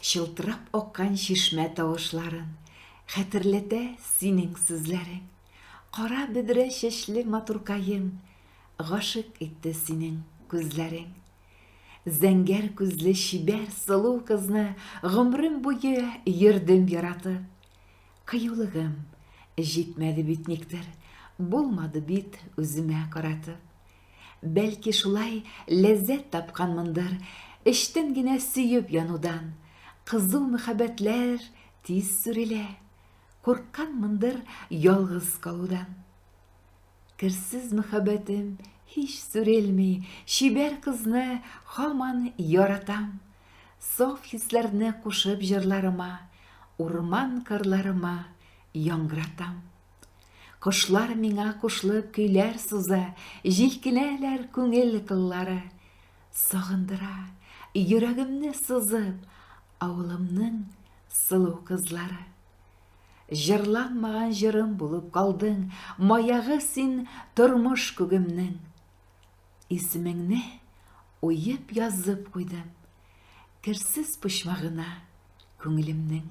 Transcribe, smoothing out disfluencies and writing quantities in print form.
Чылтырап аккан чишмә тавышларын Хәтерләтә синең сүзләрең. Кара бөдрә чәчле матуркаем, Гашыйк итте синең күзләрең. Зәңгәр күзле чибәр сылу кызны Гомрем буе йөрдем яратып. Кыюлыгым җитмәде бит никтер, Булмады бит үземә каратып. Бәлки шулай ләззәт тапканмындыр Эчтән генә сөеп янудан. Кызу мөхәббәтләр тиз сүрелә, Куркканмындыр ялгыз калудан. Керсез мөхәббәтем һич сүрелми, Чибәр кызны һаман яратам. Саф хисләрне кушып җырларыма, Урман-кырларыма яңгыратам. Кошлар миңа кушылып көйләр суза, Җилкенәләр күңел кыллары. Сагындыра, йөрәгемне сызып, Авылымның сылу кызлары. Җырланмаган җырым булып калдың, Маягы син тормыш күгемнең. Исемеңне уеп язып куйдым, Керсез почмагына күңелемнең.